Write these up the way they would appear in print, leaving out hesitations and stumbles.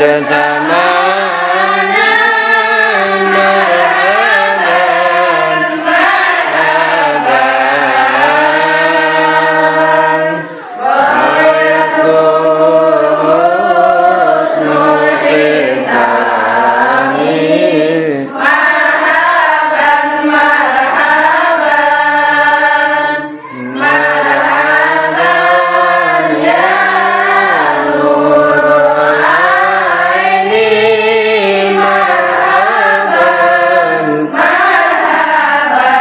اجتمعنا مرحبا مرحبا حسن الختام. مرحبا مرحبا مرحبا يا نور العين، مرحبا مرحبا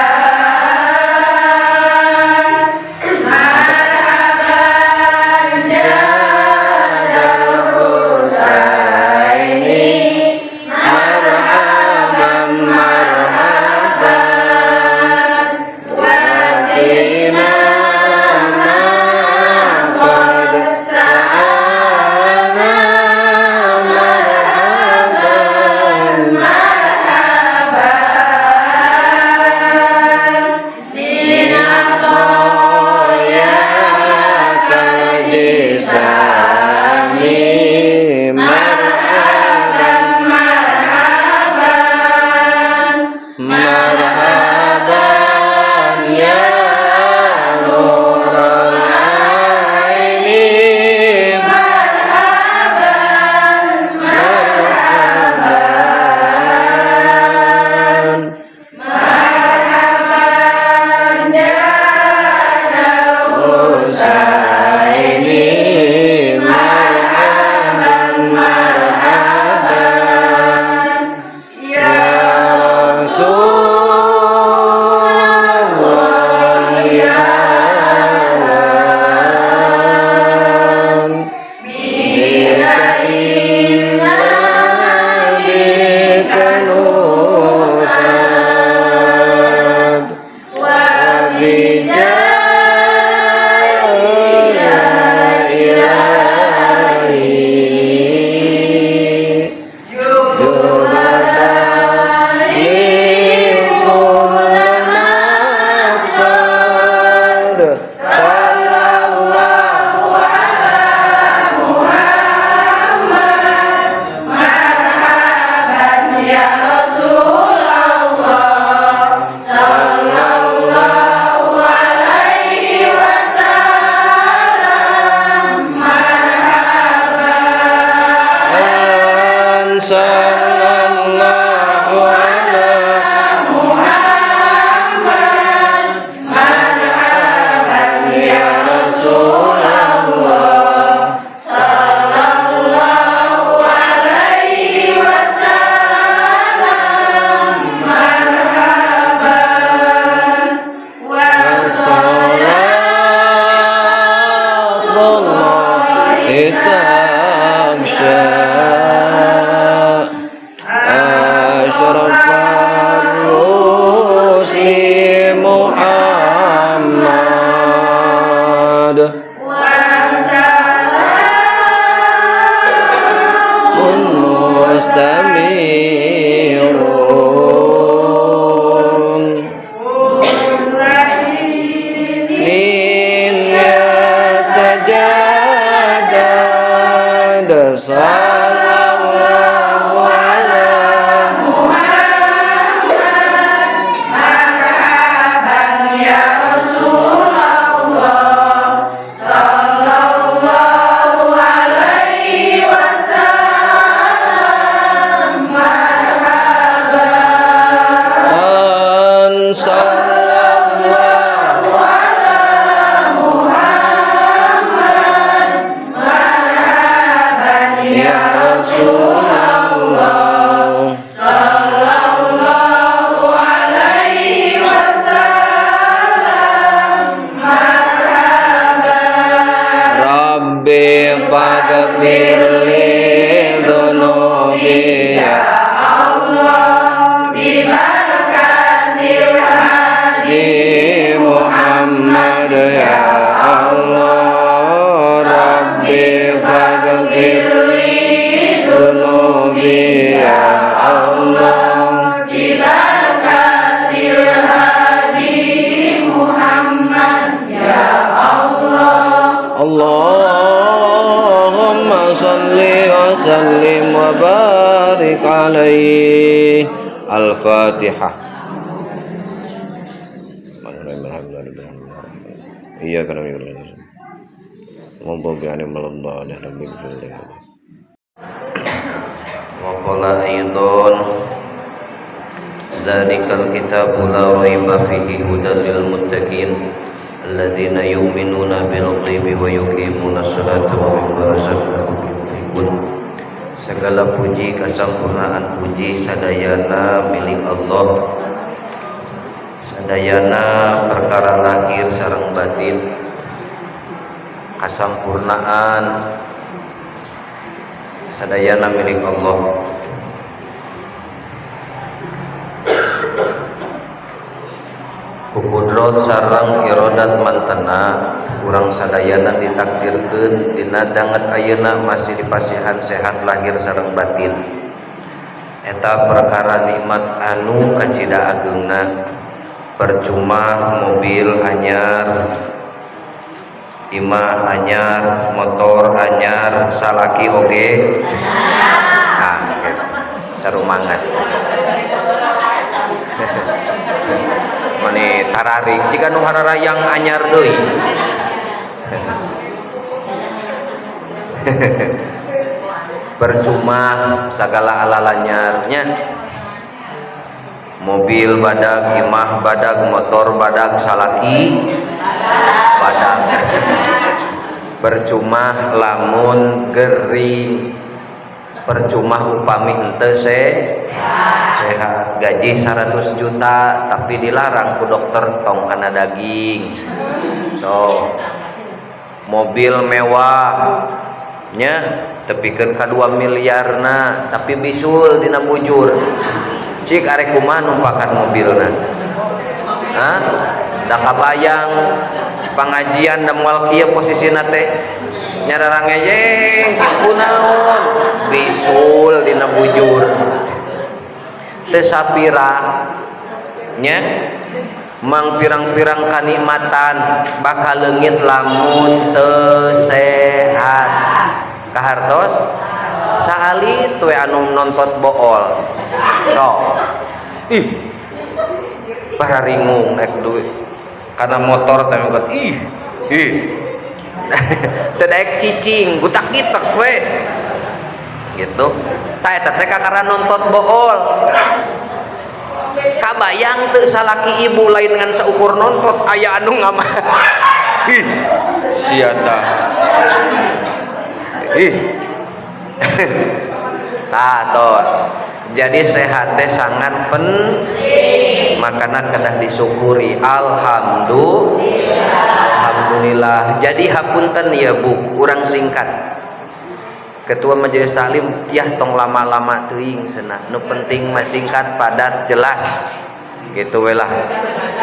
مرحبا جاد الحسين، مرحبا مرحبا وفينا ما قد سألنا، مرحبا مرحبا من عطاياك الجسام، مرحبا مرحبا مرحبا يا نور العين، مرحبا مرحبا مرحبا جاد الحسين، مرحبا مرحبا يا يا رسول الله يا رب بك إنا بك نسعد وبجاهك إلهي جود كل مقصد. صلى الله على محمد مرحبا يا رسول الله صلى الله عليه وسلم مرحبا صلى الله على محمد مرحبا يا رسول الله صلى الله عليه وسلم مرحبا. صلاة الله تغشى أشرف الرسل محمد وسلام مستمر كل حين يتجدد. صلى الله على محمد مرحبا يا رسول الله صلى الله عليه وسلم مرحبا صلى الله على محمد مرحبا يا وسلم وبارك عليه. الفاتحة. إياك نعبد وإياك نستعين. المغضوب عليهم ولا الضالين. رب اغفر لي. وقال أيضا ذلك الكتاب لا ريب فيه هدى للمتقين الذين يؤمنون بالغيب ويقيمون الصلاة ومما رزقناهم ينفقون. Segala puji, kasampurnaan puji sadayana milik Allah. Sadayana perkara lahir sareng batin, kasampurnaan sadayana milik Allah. Ku kudrot sareng irodat mantena urang sadayana ditakdirkeun dina danget ayeuna masih dipasihan sehat lahir sareng batin. Eta perkara nikmat anu kacida ageungna. Percuma mobil anyar, imah anyar, motor anyar, salaki oge ah gitu. Sarumangat mani tararik jika nu hararayang anyar deui. Percuma sagala alalanyarnya, mobil badag, imah badag, motor badag, salaki badag. Percuma lamun gering, percuma upami henteu sehat. Gaji 100 juta tapi dilarang ku dokter tong kana daging. So mobil mewah nya tepikeun ka 2 miliarna tapi bisul dina bujur. Cik arek kumaha numpakan mobilna? Hah? Da kabayang pengajian da moal kieu posisina teh nyararangeyeng kunaon bisul dina bujur. Teu sapira nya mang pirang-pirang kanikmatan bakal leungit lamun teu sehat. Kahartos saali tue anu nontot bool. Sok. Ih. Pararingung naik duit. Karena motor teh meukeut ih. Ih. Teu daek cicing, gutak-gitek we. Gitu. Tah eta teh kakara nontot bool. Kabayang teu salaki ibu lain ngan saukur nontot aya anu ngamah. Ih. Sia tah. Ih. Tah tos. Jadi sehat teh sangat penting, makana kedah disyukuri. Alhamdulillah. Alhamdulillah. Jadi hapunten ya Bu, urang singkat. Ketua Majelis Taklim ya tong lama-lama teuing cenah. Nu penting mah singkat, padat, jelas. Gitu we lah.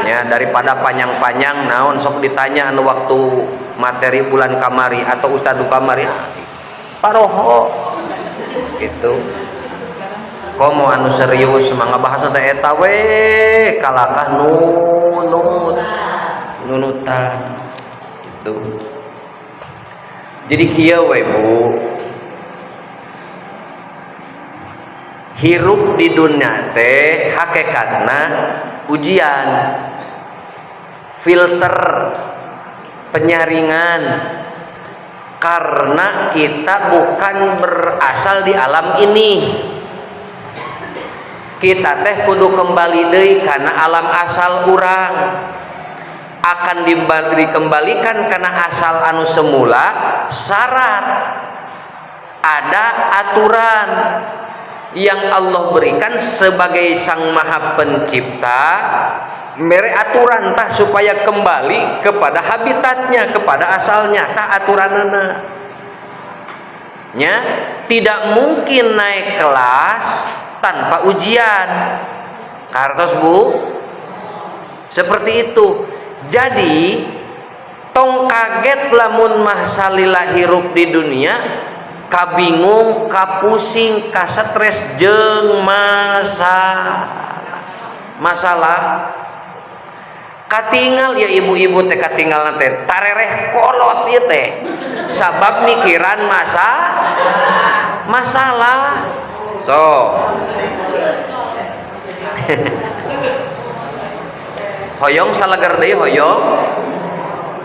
Ya daripada panjang-panjang naon sok ditanya anu waktu materi bulan kamari atau ustad kamari paroho gitu. Komo anu serius mangga bahasna teh eta we kalakah nunut nunutan gitu. Jadi kieu we Bu, hirup di dunia teh hakikatna ujian, filter, penyaringan, karena kita bukan berasal di alam ini. Kita teh kudu kembali deui karena alam asal urang, akan dikembalikan karena asal anu semula. Syarat ada aturan yang Allah berikan sebagai Sang Maha Pencipta, mere aturan tah supaya kembali kepada habitatnya, kepada asalnya, tah aturanana nya. Tidak mungkin naik kelas tanpa ujian. Kartos Bu, seperti itu. Jadi tong kaget lamun mah salila hirup di dunia kabingung, kapusing, kasetres jeung masalah. Masalah katingal ya ibu-ibu teh, katingal teh tarereh kolot ieu teh sabab mikiran masa. Masalah. So. Hoyong salager deui hoyong.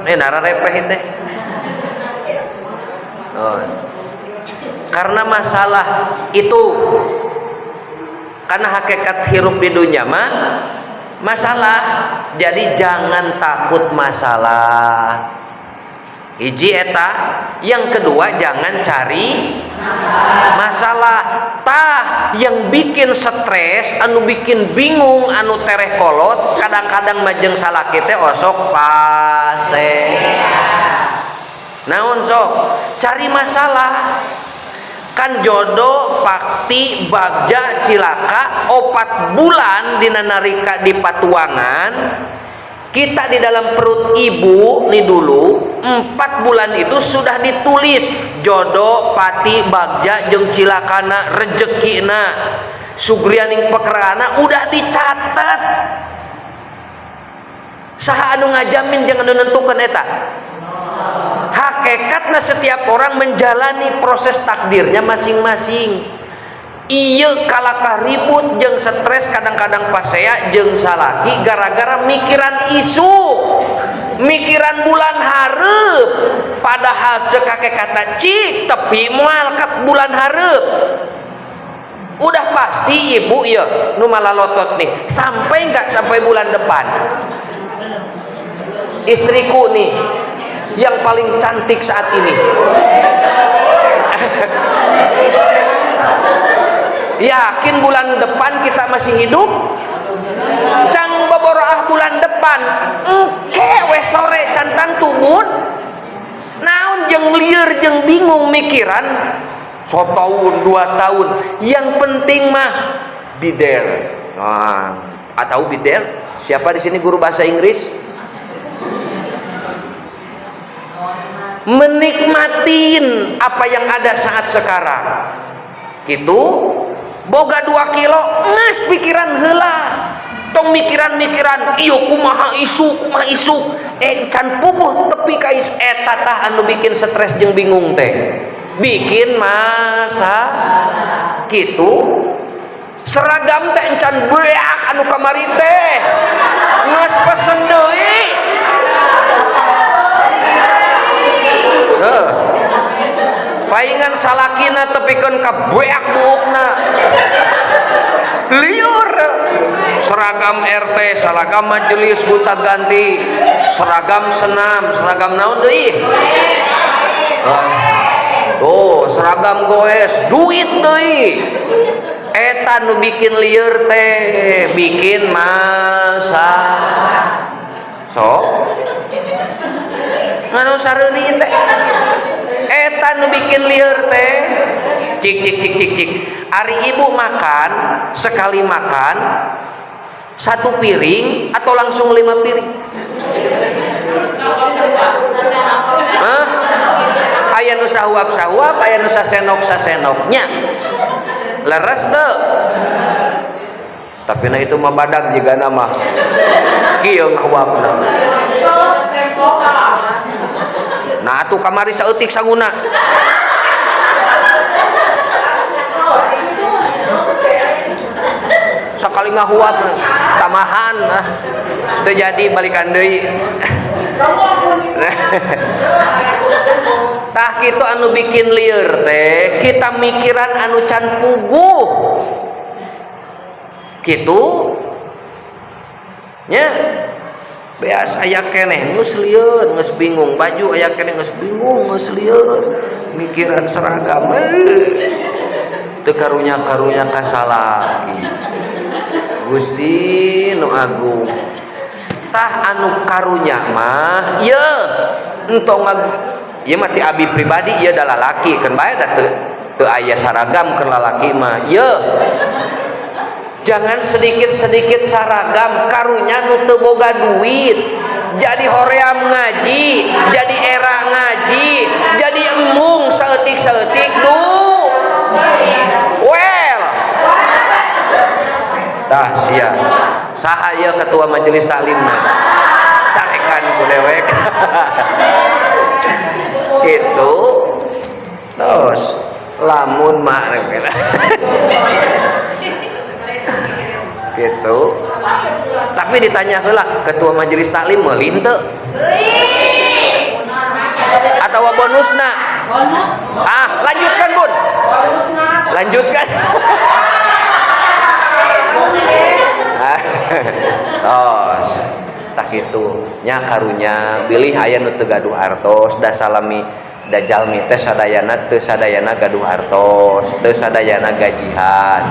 Nara repeh teh. Oh. Karena masalah itu, karena hakikat hirup di dunia mah masalah. Jadi jangan takut masalah. Hiji eta, yang kedua jangan cari masalah. Tah yang bikin stres, anu bikin bingung, anu tereh kolot, kadang-kadang majeng salaki teh osok pase. Naon sok? Cari masalah. Kan jodoh, pakti, bagja, cilaka, 4 bulan dina narika di patuangan. Kita di dalam perut ibu nih dulu 4 bulan itu sudah ditulis jodoh, pati, bagja, jeung cilakana, rezekina, sugrianing pekerana udah dicatat. Saha anu ngajamin jangan nentukeun eta? Hakikatna setiap orang menjalani proses takdirnya masing-masing. Iya kalakah ribut jeung stres kadang-kadang pasea jeung salaki gara-gara mikiran isu, mikiran bulan hareup, padahal cek kakek kata cik tepi moal ka bulan hareup. Udah pasti ibu ya nu malalotot nih sampai nggak sampai bulan depan. Istriku nih yang paling cantik saat ini. Yakin bulan depan kita masih hidup? Cang boboroah bulan depan engke we sore cantan tubun. Naon jeung lieur jeung bingung mikiran setahun 2 tahun. Yang penting mah be there. Nah, atau be there. Siapa di sini guru bahasa Inggris? Menikmatin apa yang ada saat sekarang. Gitu. Boga 2 kilo geus pikiran heula. Tong mikiran-mikiran ieu kumaha isu, kumaha isu. Can puguh tepi ka isu eta tah anu bikin stres jeung bingung teh. Bikin masa kitu seragam teh encan beak anu kamari teh. Geus pesen deui. Heuh. Paingan salakina tepikeun ka beak buukna. Liur. Seragam RT, seragam majelis gonta ganti, seragam senam, seragam naon deui? Oh, seragam goes, duit deui. Eta nu bikin lieur teh, bikin masa. So, anu sareuri teh. Eta nu bikin lieur teh. Cik cik cik cik cik. Ari ibu makan, sekali makan 1 piring atau langsung 5 piring? Hah? Aya nu sahuap-sahuap, aya nu sasenok-sasenoknya. Leres teu? Tapi nah itu mah badag jigana mah. Kieu ngahuapna. Nah atuh kamari saeutik sanguna. Sakali ngahuap tamahan ah. Teu jadi balikan deui. Tah kitu anu bikin lieur teh, kita mikiran anu can puguh. Kitu nya beas aya keneh geus lieur, geus bingung, baju aya keneh geus bingung, geus lieur, mikiran seragam. Teu karunya-karunya ka salaki. Gusti nu agung. Tah anu karunya mah ieu entong ieu mah ti abi pribadi ieu da lalaki keun bae da teu aya saragam keur lalaki mah. Ieu jangan sedikit-sedikit saragam, karunya nu teu boga duit. Jadi hoream ngaji, jadi era ngaji, jadi embung saeutik-saeutik du. Well. Tah sia. Saha ieu ketua majelis taklimna? Carekan ku dewek. Gitu. Terus. Lamun mah gitu. Tapi ditanya heula ketua majelis taklim meuli henteu? Atau bonusna? Bonus. Ah, lanjutkan, Bun. Bonusna. Lanjutkan. Oh, tak gitu nya karunya bilih aya nu teu gaduh artos da salami da jalmi teh sadayana teu sadayana gaduh artos, teu sadayana gajihan.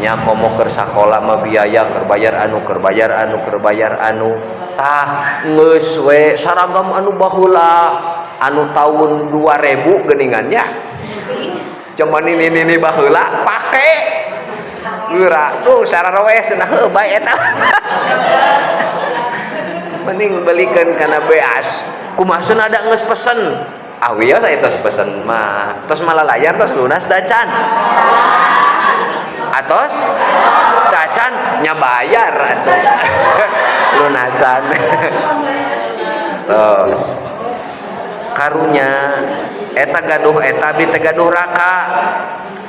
Nya komo keur sakola mah biaya keur bayar anu, keur bayar anu, keur bayar anu. Tah geus we saragam anu baheula anu tahun 2000 geuningan nya. Cuman ini baheula pake. Geura, duh sararoes cenah heuh bae eta. Mending belikeun kana beas. Kumaha cenah da geus pesen. Ah wios aya tos pesen mah. Tos malalayar tos lunas da can. Atos? Tacan nya bayar atuh. Lunasan. Tos. Karunya eta gaduh eta abdi teh gaduh raka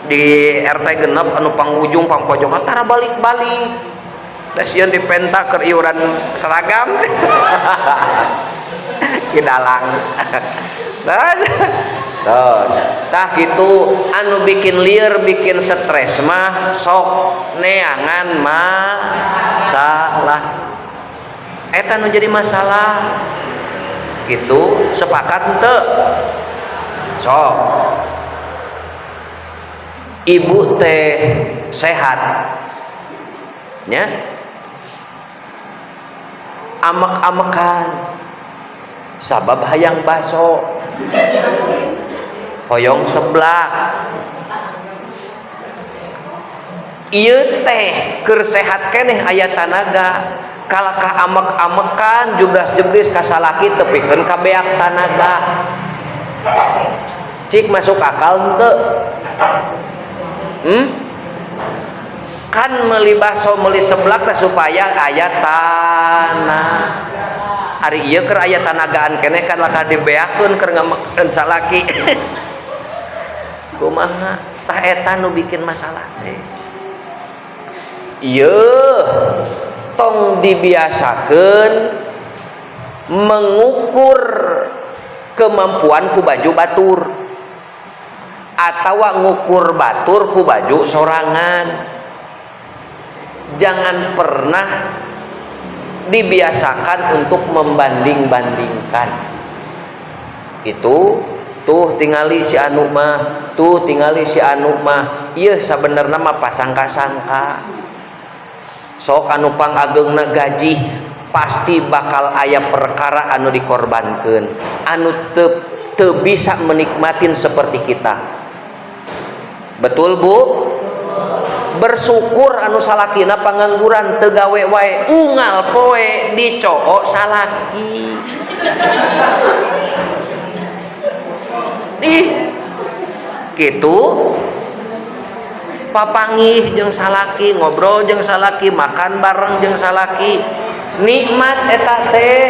di RT genep anu pangujung pangpojokan tara balik-balik. Da sieun dipenta keur iuran seragam. Ki dalang. Terus tah gitu anu bikin liar bikin stres mah sok neangan masalah. Eta nu jadi masalah. Gitu sepakat henteu? Sok ibu teh sehat nya amek-amekan sabab hayang baso hoyong seblak ieu teh keur sehat keneh aya tanaga kalakah amek-amekan jubras-jebris ka salaki tepikeun ka beak tanaga cik masuk akal henteu? Kan meuli baso meuli seblak teh supaya aya tanah. Ari ieu keur aya tanagaan keneh kan lakah dibeakeun keur ngamekeun salaki. Kumaha tah eta nu bikin masalah teh. Ieu tong dibiasakeun mengukur kemampuan ku baju batur atawa ngukur batur ku baju sorangan. Jangan pernah dibiasakan untuk membanding-bandingkan. Itu tuh tingali si anu mah, tuh tingali si anu mah. Ieu sabenerna mah pasangka-sangka. Sok anu pangageungna gaji pasti bakal aya perkara anu dikorbankeun, anu teu bisa menikmatin seperti kita. Betul Bu? Bersyukur anu salakina pangangguran teu gawe wae unggal poe dicook salaki. Ih kitu papangih jeung salaki, ngobrol jeung salaki, makan bareng jeung salaki, nikmat eta teh.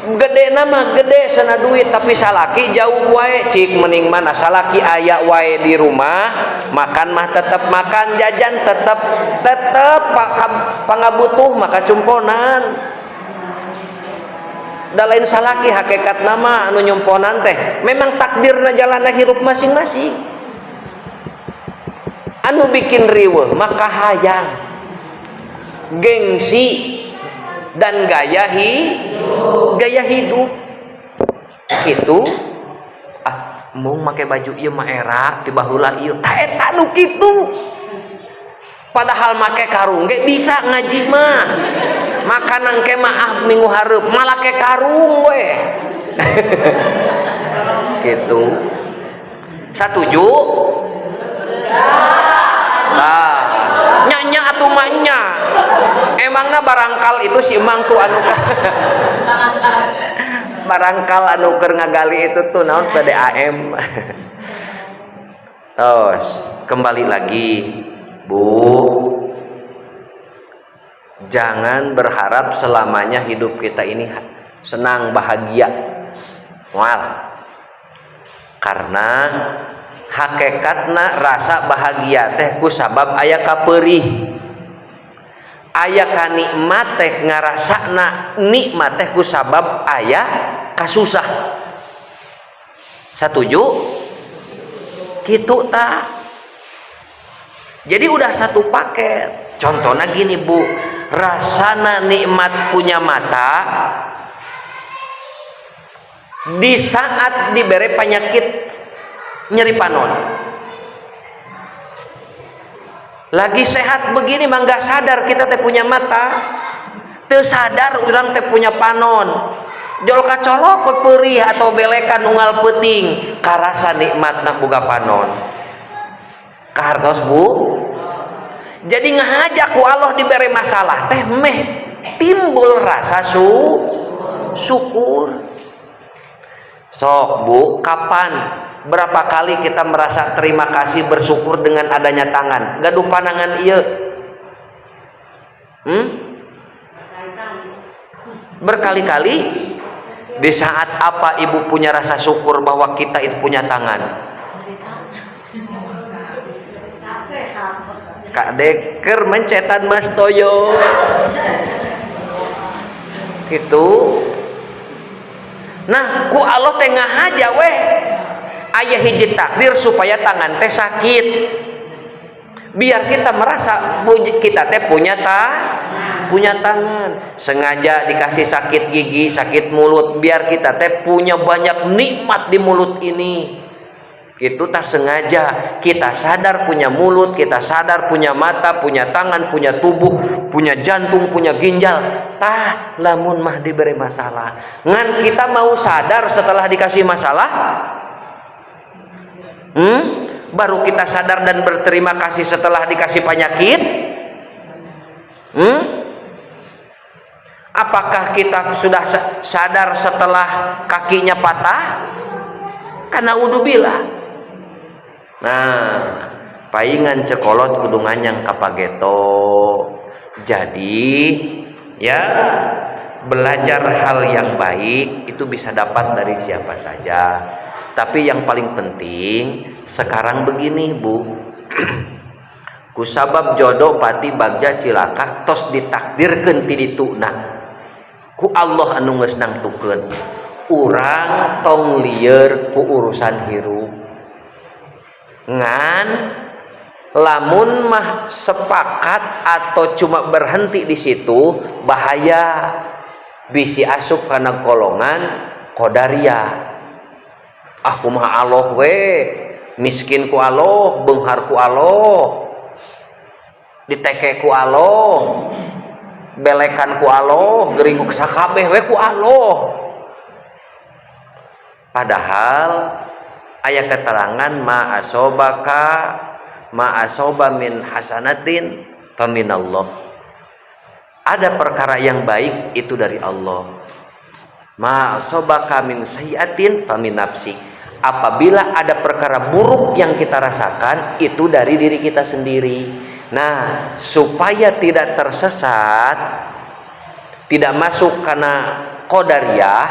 Gede nama gede sana duit tapi salaki jauh wae cik mending mana salaki aya wae di rumah, makan mah tetep makan, jajan tetep tetep pangabutuh maka cumponan. Da lain salaki hakikat nama anu nyumponan teh memang takdirna jalanna hirup masing-masing. Anu bikin riweuh maka hayang, gengsi dan gaya hidup itu. Ah mung make baju ieu mah era ti baheula ieu ta eta nu kitu. Padahal make karung ge bisa ngaji mah, makanan ke mah ah minggu hareup malah ke karung we. Gitu. Satuju? Nah, nyanya atuh mah nya. Emangna barangkal itu si emang tuh anu barangkal anu keur ngagali itu tuh naon PDAM. Terus kembali lagi, Bu. Jangan berharap selamanya hidup kita ini senang bahagia. Moal. Karena hakikatna rasa bahagia teh ku sabab aya kapeurih, aya kanikmat teh ngarasana nikmat teh ku sabab aya kasusah. Satuju gitu tak? Jadi udah satu paket. Contohnya gini, Bu, rasana nikmat punya mata di saat diberi penyakit nyeri panon. Lagi sehat begini mah nggak sadar kita teh punya mata, teu sadar urang teh punya panon. Jol kacolok we peurih atau belekan unggal peuting, karasa nikmatna boga panon. Kahartos, Bu? Jadi ngahaja ku Allah diberi masalah teh meh timbul rasa syukur. Sok, Bu, kapan berapa kali kita merasa terima kasih, bersyukur dengan adanya tangan? Gaduh panangan iya. Hmm? Berkali-kali. Di saat apa ibu punya rasa syukur bahwa kita itu punya tangan? Saat sehat. Kak Deker mencetan Mas Toyo. Gitu. Nah, ku Allah teh ngahaja weh. Aya hiji takdir supaya tangan teh sakit. Biar kita merasa kita teh punya tangan. Sengaja dikasih sakit gigi, sakit mulut, biar kita teh punya banyak nikmat di mulut ini. Itu tak sengaja kita sadar punya mulut, kita sadar punya mata, punya tangan, punya tubuh, punya jantung, punya ginjal. Tah, lamun mah diberi masalah. Ngan kita mau sadar setelah dikasih masalah? Hmm? Baru kita sadar dan berterima kasih setelah dikasih penyakit? Hmm? Apakah kita sudah sadar setelah kakinya patah? Karena naudzubillah. Nah, paingan cek kolot kudu nganyang ka pageto. Jadi, ya, belajar hal yang baik itu bisa dapat dari siapa saja. Tapi yang paling penting sekarang begini, Bu. Kusabab jodoh pati bagja cilaka tos ditakdirkeun ti dituna. Ku Allah anu geus nangtukeun. Urang tong lieur ku urusan hirup. Ngan lamun mah sepakat atau cuma berhenti di situ, bahaya, bisi asup kana golongan qadariyah. Ah, kumaha Allah we, miskin ku Allah, beunghar ku Allah, diteke ku Allah, belekan ku Allah, gering ku sakabeh we ku Allah. Padahal aya keterangan ma asobaka ma asoba min hasanatin faminallah. Ada perkara yang baik itu dari Allah. Ma asobaka min sayyiatin famin nafsi. Apabila ada perkara buruk yang kita rasakan, itu dari diri kita sendiri. Nah, supaya tidak tersesat, tidak masuk karena qadariyah,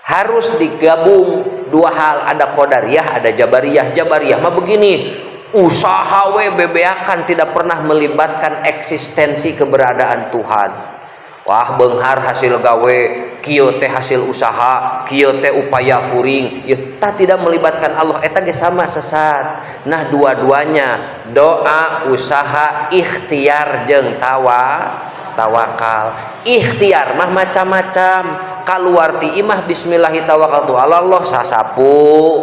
harus digabung dua hal, ada qadariyah, ada jabariyah. Jabariyah mah begini, usaha we bebeakan, tidak pernah melibatkan eksistensi keberadaan Tuhan. Wah, beunghar hasil gawe kieu teh, hasil usaha kieu teh, upaya kuring ya, tak tidak melibatkan Allah, eta ge sama sesat. Nah, dua-duanya, doa, usaha, ikhtiar jeung tawakal. Ikhtiar mah macam-macam. Keluar ti imah, bismillahi tawakkaltu ala Allah, sasapu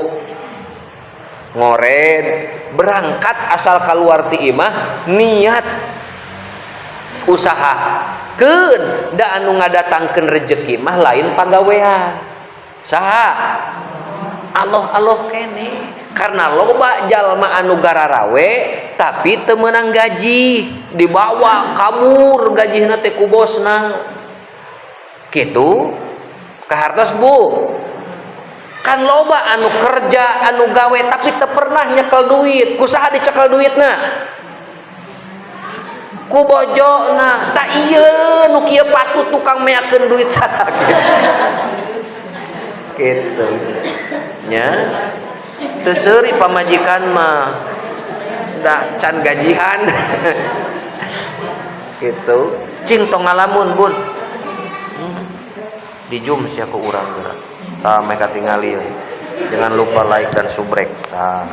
ngored berangkat. Asal keluar ti imah niat usaha keun da, anu ngadatangkeun rezeki mah lain pagawean saha? Allah. Allah kene, karena loba jalma anu gararawe tapi teu meunang gaji, dibawa kabur gajina teh ku bosna kitu. Kahartos, Bu? Kan loba anu kerja, anu gawe, tapi teu pernah nyekel duit. Ku saha dicekel duitna? Ku bojona. Tak iya nu kieu patut tukang meakeun duit saha. Gitu nya, teu seuri pamajikan mah da can gajian gitu. Cing tong ngalamun, Bun. Di zoom sia ku urang geura. Tah, mereka tingali. Jangan lupa like dan subrek. Tah,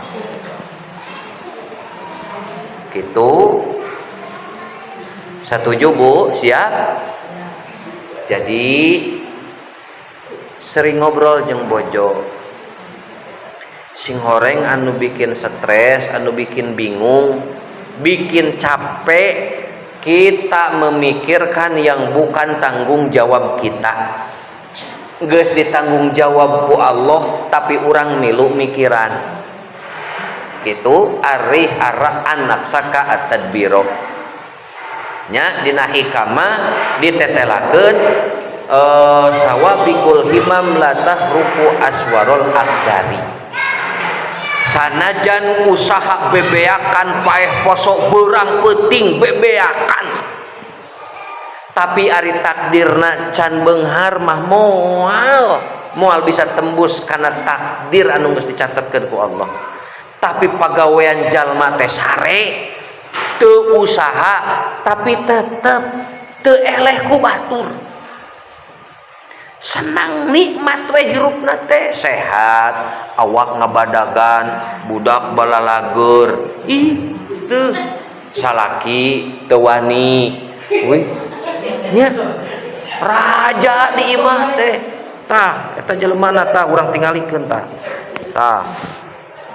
gitu. Setuju, Bu? Siap? Jadi sering ngobrol jeung bojo. Singhoreng anu bikin stres, anu bikin bingung, bikin capek, kita memikirkan yang bukan tanggung jawab kita. Geus ditanggung jawab ku Allah, tapi urang milu mikiran gitu. Arih arah an nafsaka at-tadbiro nya. Dina hikam mah ditetelakeun, sawabiqul himam la takhruqu aswarul aqdari. Sanajan usaha bebeakan, paeh poso, beurang peuting bebeakan, tapi ari takdirna can beunghar mah moal moal bisa tembus karena takdir anu geus dicatatkeun ku Allah. Tapi pagawean jalma teh sare, teu usaha, tapi tetep teu eleh ku batur, senang, nikmat we hirupna teh, sehat, awak ngabadagan, budak balalager. Ih, teu salaki teu wani. Wih nya, raja di imah teh. Tah, eta jelema tah, urang tingalikeun. Tah, tah,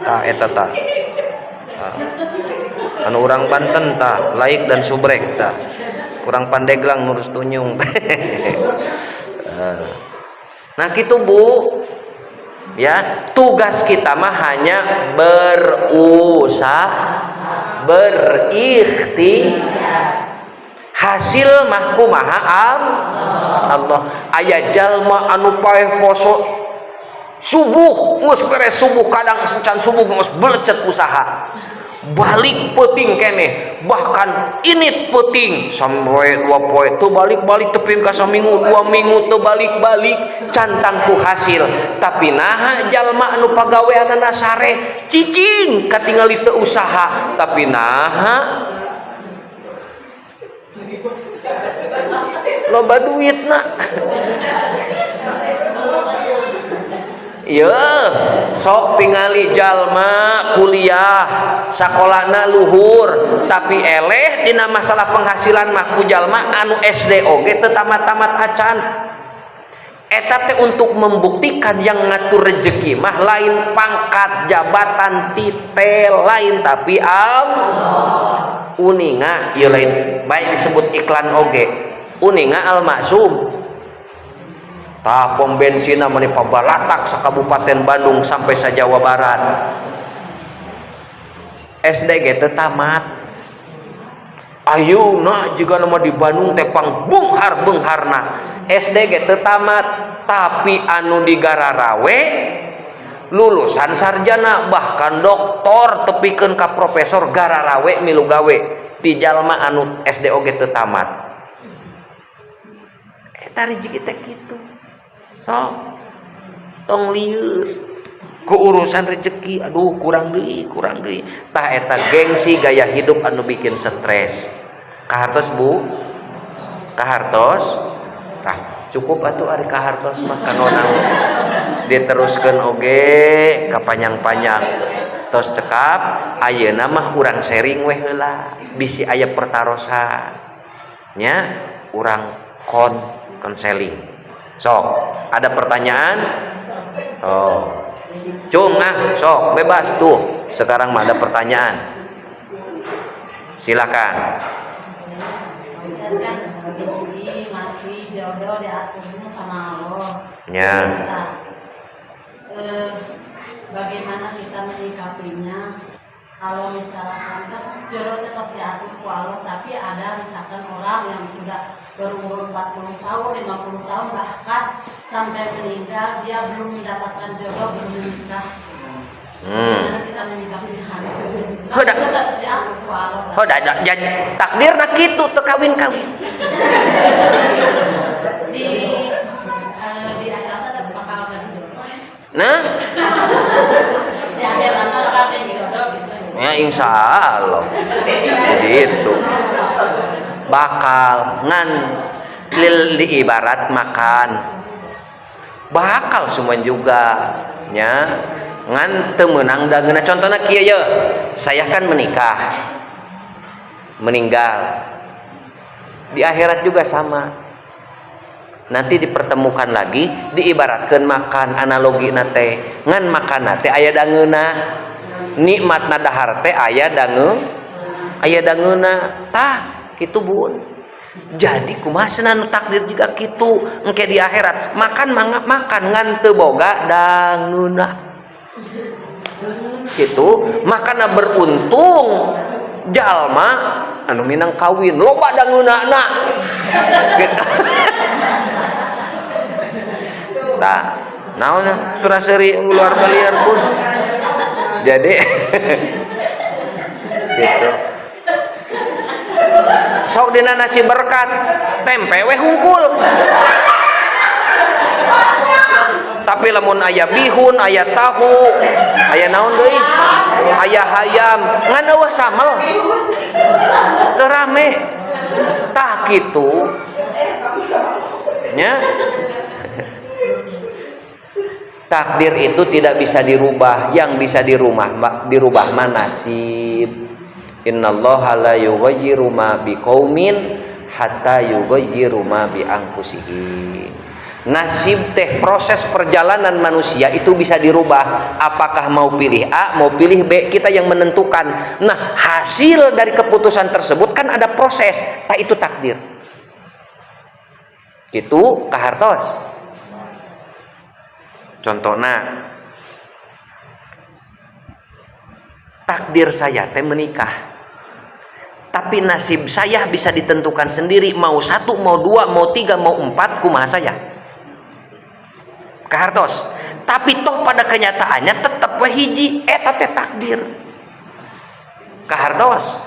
tah, eta tah. Tah. Anu urang Banten tah, like dan subrek tah. Kurang Pandeglang nurus tunyung. Nah, gitu, Bu. Ya, tugas kita mah hanya berusaha, berikhtiar. Hasil mah kumaha am Allah. Aya jalma anu paeh poso subuh, geus beres subuh, kadang can subuh geus belecet usaha, balik peuting keneh, bahkan ini peuting sampai 2 poe teu balik-balik, tepi ka saminggu 2 minggu teu balik-balik, can tangtu hasil. Tapi naha jalma anu pagaweanana sare, cicing, katingali teu usaha, tapi naha loba duitna? Ye, sok tingali jalma kuliah, sakolana luhur, tapi eleh dina masalah penghasilan mah ku jalma anu SD oge teu tamat-tamat acan. Eta teh untuk membuktikan yang ngatur rezeki mah lain pangkat, jabatan, titel, lain, tapi am uninga ieu lain baik disebut iklan oge. Uninga Al Maksum? Tah, pom bensinna meni pabalatak sa Kabupaten Bandung sampai sa Jawa Barat. SD ge teu tamat. Ayeuna jiga nama di Bandung teh pang beunghar beungharna. SD ge teu tamat, tapi anu digararawe lulusan sarjana, bahkan doktor, tepikeun ka profesor, gararawe milu gawe ti jalma anu SD oge teu tamat. Eta rezeki teh kitu. Sok tong lieur ku urusan rezeki, aduh, kurang deui, kurang deui. Tah, eta gengsi gaya hidup anu bikin stres. Kahartos, Bu? Kahartos? Tah, cukup atuh. Ari kahartos mah kanggo naon diteruskeun oge kapanjang-panjang. Tos cekap. Ayeuna mah urang sharing weh heula, bisi aya pertarosan nya, urang konseling. Sok, ada pertanyaan? Oh, cung ah, sok bebas tuh. Sekarang mah ada pertanyaan, silakan. Ustaz, kan rezeki, mati, jodoh diaturnya sama Allah. Ya. Nah, bagaimana kita menyikapinya? Kalau misalkan kan jodohnya pasti diatur ku Allah, tapi ada misalkan orang yang sudah berumur 40 tahun, 50 tahun, bahkan sampai meninggal dia belum mendapatkan jodoh, belum menikah. Bagaimana kita menyikapi hal itu? Heuh, Jodoh harus diatur ku Allah. Oh, da, takdirna kitu, teu kawin-kawin. Di akhirat tetap bakal ada jodoh. Nah, Di akhirat mah bakal jodoh gitu. Ya insya Allah begitu bakal ngan lil diibarat makan bakal semua juga nya ngan teu meunang dageuna. Contohna kieu ye, saya kan menikah, meninggal, di akhirat juga sama, nanti dipertemukan lagi. Diibaratkan makan, analogi teh ngan makan teh aya dangeuna, nikmatna dahar teh aya dange, aya dangeuna. Tah kitu, Bun. Jadi kumaha cenah nu takdir juga kitu, engke di akhirat makan mangga makan ngan teu boga dangeuna kitu. Makana beruntung jalma anu minang kawin loba dangeunana gitu. Tah, naon surah seri luar baliar, Bun. Jadi gitu, sok dina nasi berkat tempe we hungkul, tapi lamun aya bihun, aya tahu, aya naon deui, aya hayam ngan eueuh samel, teu rame. Tah kitu nya, takdir itu tidak bisa dirubah. Yang bisa dirubah, dirubah mah nasib. Innallaha la yughayyiru ma biqaumin hatta yughayyiru ma bi anfusihim. Nasib teh proses perjalanan manusia itu bisa dirubah. Apakah mau pilih A, mau pilih B, kita yang menentukan. Nah, hasil dari keputusan tersebut kan ada proses, tak itu takdir. Itu kahartos. Contohnya, takdir saya teh menikah, tapi nasib saya bisa ditentukan sendiri, mau satu, mau dua, mau tiga, mau empat, kumaha saya kahartos. Tapi toh pada kenyataannya tetap we hiji, eta teh takdir. Kahartos?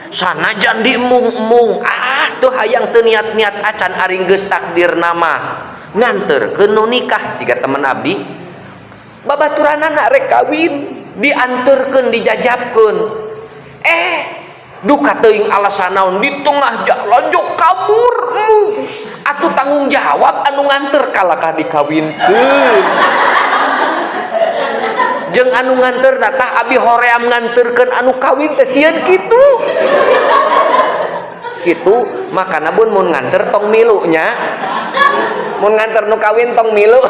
Sanajan diemung-emung, ah tuh hayang teu niat-niat acan, ari geus takdir nama nganterkeun nu nikah. Jika temen abdi babaturanana rek kawin, dianterkeun, dijajabkeun, eh duka teuing alasan naon di tengah jalan jok kabur. Atuh tanggung jawab anu nganter kalakah dikawinkeun jeung anu nganter. Tah, abi hoream nganterkeun anu kawin teh sieun kitu kitu. Makana bun, mun nganter tong milu nya, mun nganter nu kawin tong milu,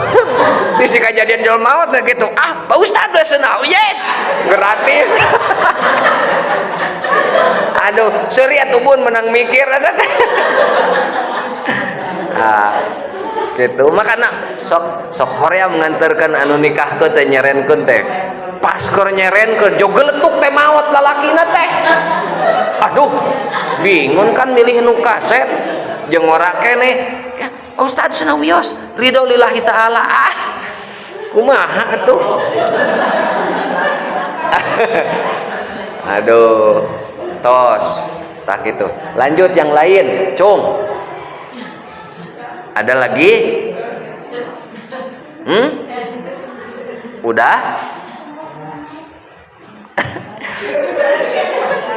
bisi kajadian jual maut gitu. Ah, Pak Ustad cenah, yes, gratis. Aduh, seuri atuh, Bun, menang mikir eta teh. Ah gitu, makana sok sok hoream nganterkeun anu nikah teh, nyerenkeun teh. Pas keur nyerenkeun jog geletuk teh, maot lalakina teh. Aduh, bingung kan, milih nu kaset jeung ora keneh ya. Ustad cenah, wios ridho lillahi taala. Ah, kumaha atuh? Aduh, tos tak gitu. Lanjut yang lain, cung. Ada lagi? Hmm, udah.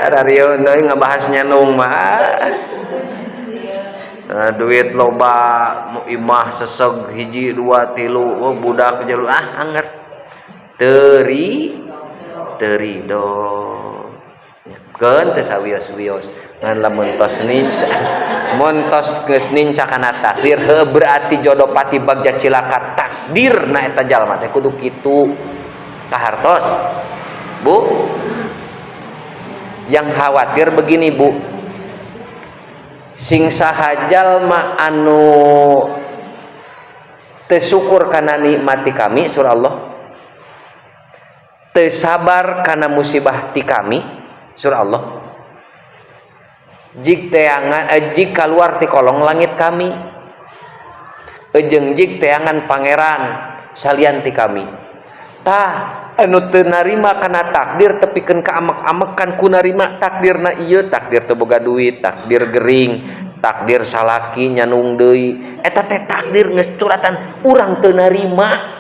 Rio ngebahasnya nung mah. Nah, duit loba, imah seseg hiji dua tilu, oh, budak jalu, ah anger teri teri do keun teu sawios-wios. Ngan lamun tos ninca, mun tos geus ninca kana takdir, heuh, berarti jodoh pati bagja cilaka takdir. Na eta jalma teh kudu kitu. Kahartos, Bu? Yang khawatir begini, Bu, sing saha jalma anu teu syukur kana nikmati kami, surah Allah, teu sabar kana musibah ti kami, surah Allah, jig teangan jig keluar ti kolong langit kami, ejeng jig teangan pangeran salian ti kami. Tah, anu teu narima kana takdir tepikeun ka amek-amekan ku narima takdirna ieu, takdir teu boga duit, takdir gering, takdir salaki nyanung deui, eta teh takdir geus curatan urang teu narima.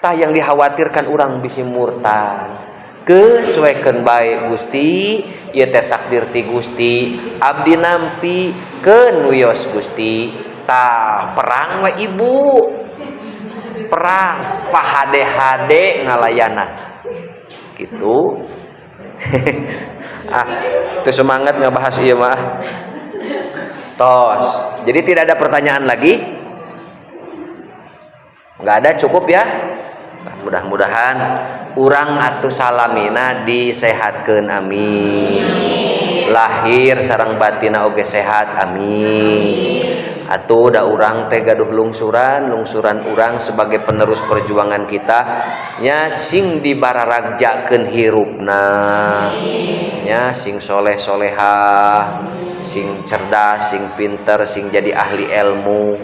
Tah, yang dikhawatirkan urang bisi murtad. Kesuaikan baik Gusti, ieu teh takdir ti Gusti, abdi nampi keun wios Gusti. Tah, perang we, Ibu, perang pahade-hade ngalayanan gitu. Ah, itu semangat ngebahas, iya mah tos. Jadi tidak ada pertanyaan lagi? Nggak ada, cukup ya. Mudah-mudahan urang atau salamina disehatkan, amin, lahir sareng batina oge sehat, amin. Atau da urang teh gaduh lungsuran, lungsuran urang sebagai penerus perjuangan kita nya, sing dibararagjakeun hirupna nya, sing soleh soleha, sing cerdas, sing pinter, sing jadi ahli ilmu,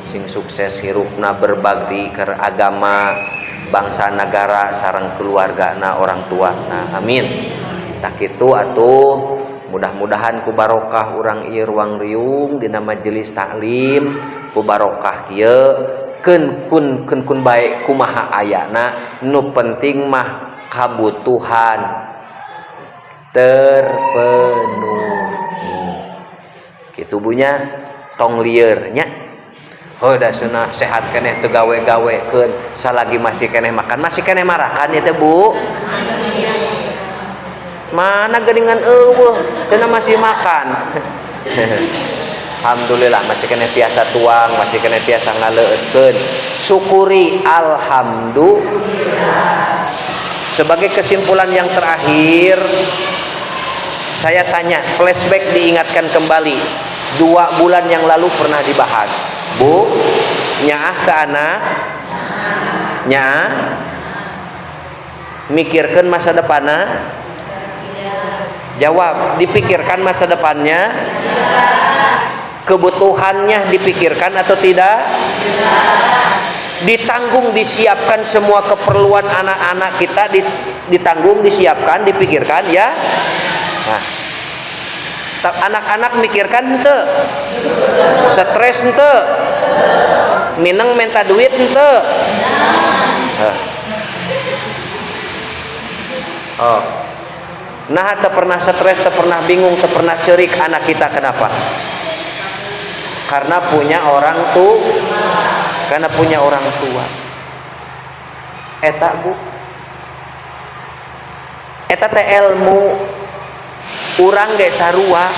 sing sukses hirupna, berbakti ke agama, bangsa, negara, sareng keluarga na, orang tua. Nah, amin. Tah kitu atuh, mudah-mudahan ku barokah urang ieu ruang riung dina majelis taklim, ku barokah kieu, keun kun keun kun bae kumaha ayana, nu penting mah kabutuhan terpenuhi kitu, Bu, nya. Tong lieur nya. Oh, da sunah sehat keneh, teu gawe-gawe keun, salagi masih keneh makan, masih keneh marakan ya teh, Bu. Mana geuningan euweuh cenah masih makan. Alhamdulillah masih keneh tiasa tuang, masih keneh tiasa ngaleueutkeun, syukuri, alhamdulillah. Sebagai kesimpulan yang terakhir, saya tanya, flashback, diingatkan kembali, 2 bulan yang lalu pernah dibahas, Bu. Nyaah ke anak, nyaah mikirkan masa depannya. Jawab, dipikirkan masa depannya? Kebutuhannya dipikirkan atau tidak? Ditanggung, disiapkan semua keperluan anak-anak kita, ditanggung, disiapkan, dipikirkan ya. Nah, anak-anak mikirkan henteu? Stres henteu? Mineng minta duit henteu? Heh. Oh. Nah, tak pernah stres, tak pernah bingung, tak pernah cerik anak kita, kenapa? Karena punya orang tuh, karena punya orang tua. Eta, Bu. Eta teh ilmu urang ge sarua.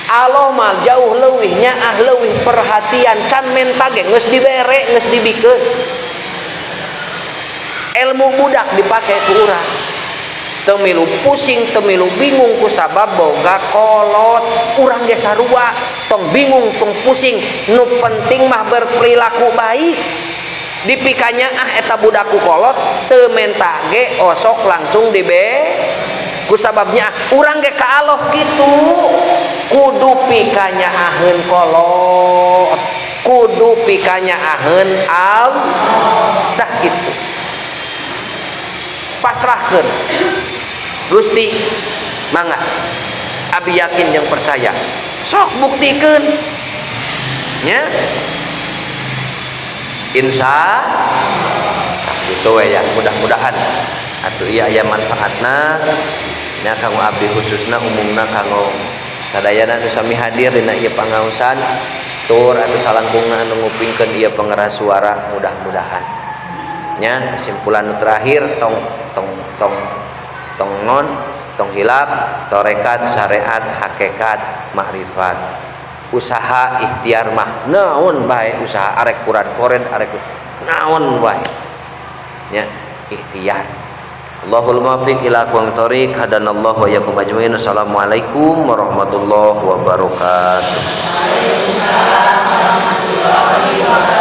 Allah mah jauh leuwih nyaah, leuwih perhatian, can menta ge geus dibere, geus dibikeun. Ilmu budak dipake ku urang, teu milu pusing, teu milu bingung ku sabab boga kolot. Urang ge sarua, tong bingung, tong pusing, nu penting mah berperilaku baik. Dipikanya ah eta budak ku kolot, teu menta ge osok langsung dibe ku sababnya. Ah, urang ge ka Allah kitu, kudu pikanyaaheun kolot, kudu pikanyaaheun al. Tah kitu, pasrahkan, Gusti mangga, abi yakin yang percaya, sok buktikan nya, insya. Nah, gitu we ya. Mudah-mudahan atuh iya aya manfaatna nya, kanggo abdi khususna, umumna kanggo sadayana anu sami hadir dina ieu pangaosan, tur atuh salangkungna anu ngupingkeun ieu pengeras suara. Mudah-mudahan nya, kesimpulan nu terakhir, tong tong tong tong non tong hilap torekat, syariat, hakikat, makrifat. Usaha ikhtiar mah naon bae, usaha arek kuran koren, arek naon bae nya, ikhtiar. Allahul muwaffiq ila aqwamit thoriq. Hadanallahu wa iyyakum ajmain. Assalamualaikum warahmatullahi wabarakatuh. Waalaikumsalam warahmatullahi wabarakatuh.